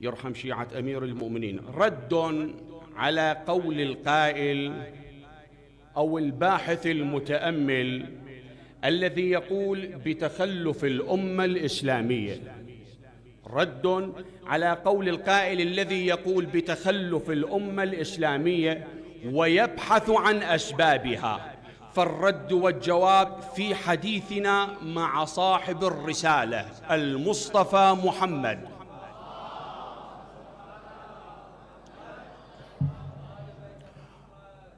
يرحم شيعة أمير المؤمنين، رد على قول القائل أو الباحث المتأمل الذي يقول بتخلف الأمة الإسلامية، رد على قول القائل الذي يقول بتخلف الأمة الإسلامية ويبحث عن أسبابها. فالرد والجواب في حديثنا مع صاحب الرسالة المصطفى محمد.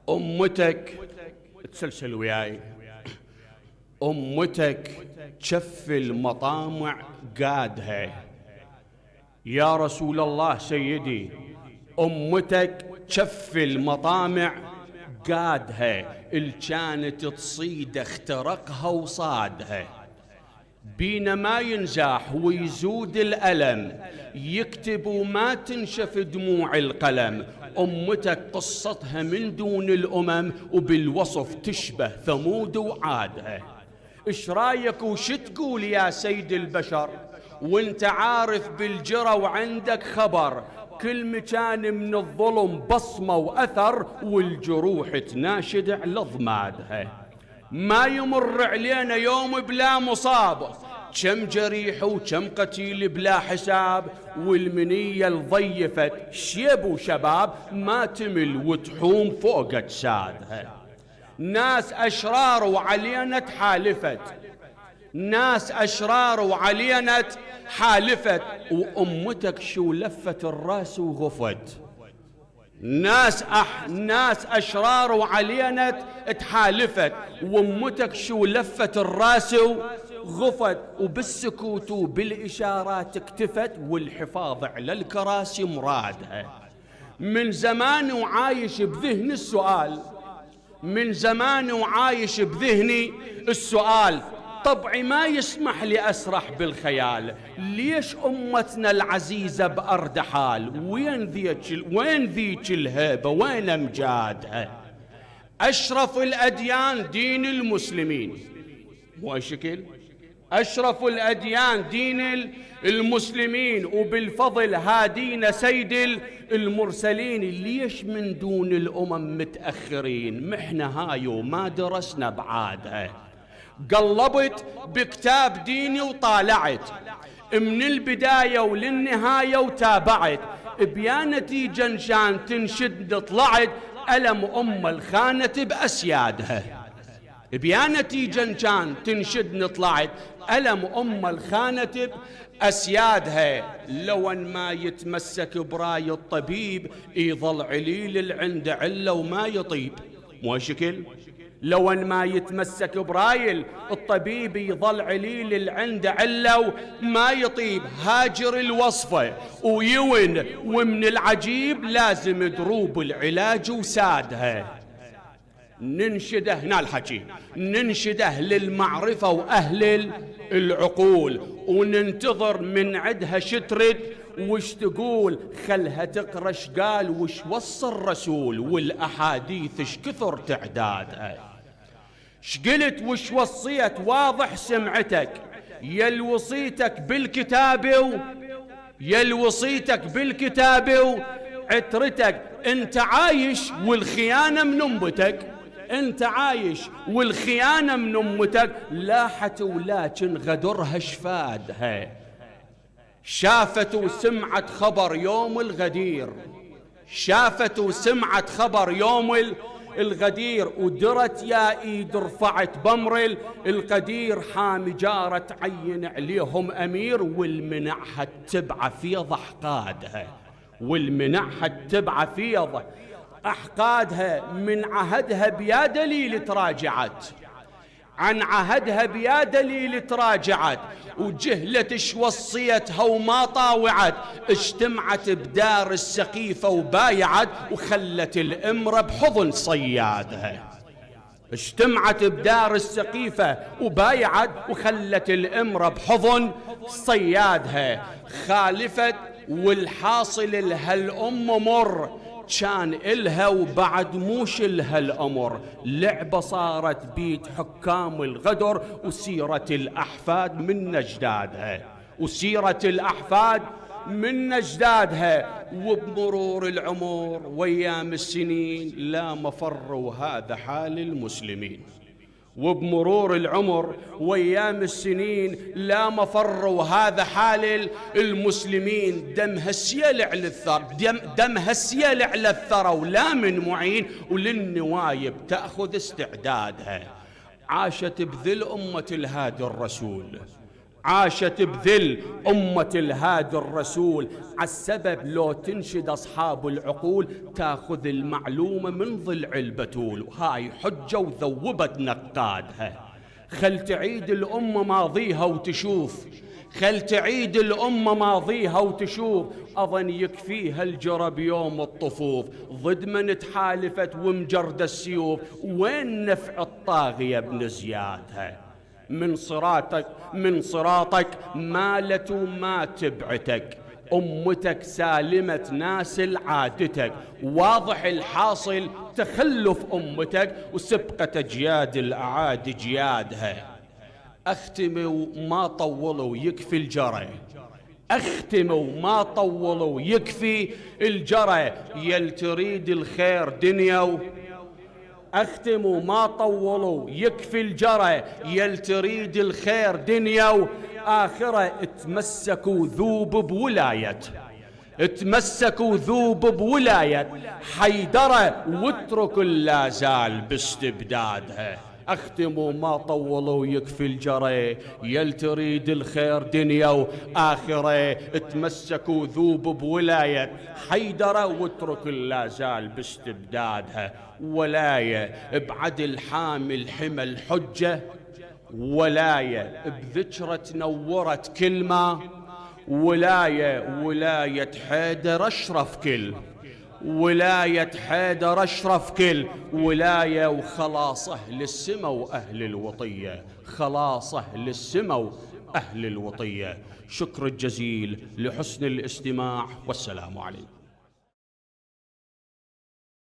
أمتك تسلسل وياي، أمتك شف المطامع قادها يا رسول الله سيدي، أمتك شف المطامع قادها، الكانت تصيد اخترقها وصادها، بينما ينزاح ويزود الألم يكتب وما تنشف دموع القلم. أمتك قصتها من دون الأمم وبالوصف تشبه ثمود وعادها. إيش رايك وش تقول يا سيد البشر وانت عارف بالجرى وعندك خبر، كل مكان من الظلم بصمة وأثر والجروح تناشد على ضمادها. ما يمر علينا يوم بلا مصاب، كم جريح وكم قتيل بلا حساب، والمنية الضيفت شيب وشباب ما تمل وتحوم فوق اجسادها. ناس أشرار وعلينا تحالفت، ناس أشرار وعلينا تحالفت، وأمتك شو لفت الراس وغفت. ناس أشرار وعلينا تحالفت، وأمتك شو لفت الراس وغفت، وبالسكوت وبالإشارات اكتفت، والحفاظ على الكراسي مرادها. من زمان وعايش بذهن السؤال، من زمان وعايش بذهني السؤال، طبعي ما يسمح لي أسرح بالخيال، ليش أمتنا العزيزة بأرض حال، وين ذيك الهيبة وين أمجادها. أشرف الأديان دين المسلمين، مو شكل أشرف الأديان دين المسلمين، وبالفضل هادينا سيد المرسلين، ليش من دون الأمم متأخرين، محنا هاي وما درسنا بعادها. قلبت بكتاب ديني وطالعت من البداية وللنهاية وتابعت، بيا نتيجة نشان تنشد طلعت ألم أم الخانة بأسيادها، بيا نتيجة نشان تنشد طلعت ألم أم الخانة بأسيادها. لو أن ما يتمسك براي الطبيب يظل عليل العند علة وما يطيب، مو شكل لو أن ما يتمسك برايل الطبيب يظل عليل العند علة وما يطيب. هاجر الوصفة ويون، ومن العجيب لازم دروب العلاج وسادها. ننشده هنا الحكي، ننشده للمعرفة وأهل العقول، وننتظر من عدها شترد وش تقول، خلها تقرأ اش قال وش وصى الرسول، والأحاديث اش كثر تعدادها. شقلت وش وصيت واضح سمعتك، يل وصيتك بالكتاب يل وصيتك بالكتاب وعترتك. انت عايش والخيانة من امتك، انت عايش والخيانة من امتك، لاحت ولكن غدرها شفادها. شافت وسمعت خبر يوم الغدير، شافت وسمعت خبر يوم الغدير، ودرت يا ايد رفعت بمر القدير، حامي جارت عين عليهم امير، والمنعها التبعة في ضحقادها، والمنعها التبعة في احقادها. من عهدها بيا دليل تراجعت، عن عهدها بيا دليل تراجعت، وجهلت اش وصيتها وما طاوعت، اجتمعت بدار السقيفة وبايعت، وخلت الامرة بحضن صيادها. اجتمعت بدار السقيفة وبايعت، وخلت الامرة بحضن صيادها. خالفت والحاصل لها الام مر، كان إلها وبعد موش إلها الأمر. لعبة صارت بيت حكام الغدر، وسيرة الأحفاد من أجدادها، وسيرة الأحفاد من أجدادها. وبمرور العمر وأيام السنين لا مفر وهذا حال المسلمين. وبمرور العمر وأيام السنين لا مفر وهذا حال المسلمين. دمها السيلع للثرى، دمها السيلع للثرى ولا من معين، وللنوايب تأخذ استعدادها. عاشت بذل أمة الهادي الرسول، عاشت بذل أمة الهادي الرسول. عالسبب لو تنشد أصحاب العقول تاخذ المعلومة من ضلع البتول، وهاي حجة وذوبت نقادها. خل تعيد الأمة ماضيها وتشوف، خل تعيد الأمة ماضيها وتشوف. أظن يكفيها الجرى بيوم الطفوف، ضد من تحالفت ومجرد السيوف. وين نفع الطاغية ابن زيادها؟ من صراطك مالت وما تبعتك، أمتك سالمة ناسل عادتك. واضح الحاصل تخلف أمتك وسبقة أجياد الأعادي جيادها. أختم وما طولوا يكفي الجرى، أختم وما طولوا يكفي الجرى. يل تريد الخير دنيا، أختم وما طولوا يكفي الجرى. يل تريد الخير دنيا وآخرة. اتمسكوا ذوب بولاية، اتمسكوا ذوب بولاية حيدرة، واتركوا اللا زال باستبدادها. أختم وما طولوا يكفي الجرى. يل تريد الخير دنيا وآخرة. اتمسكوا ذوب بولاية حيدرة، واتركوا اللا زال باستبدادها. ولاية بعدل حامل حمل حجة، ولاية بذكرة نورت كلمة. ولاية حيدر أشرف كل، ولاية حيدر أشرف كل ولاية. وخلاص أهل السما وأهل الوطية، خلاص أهل السما وأهل الوطية. شكر الجزيل لحسن الاستماع، والسلام عليكم.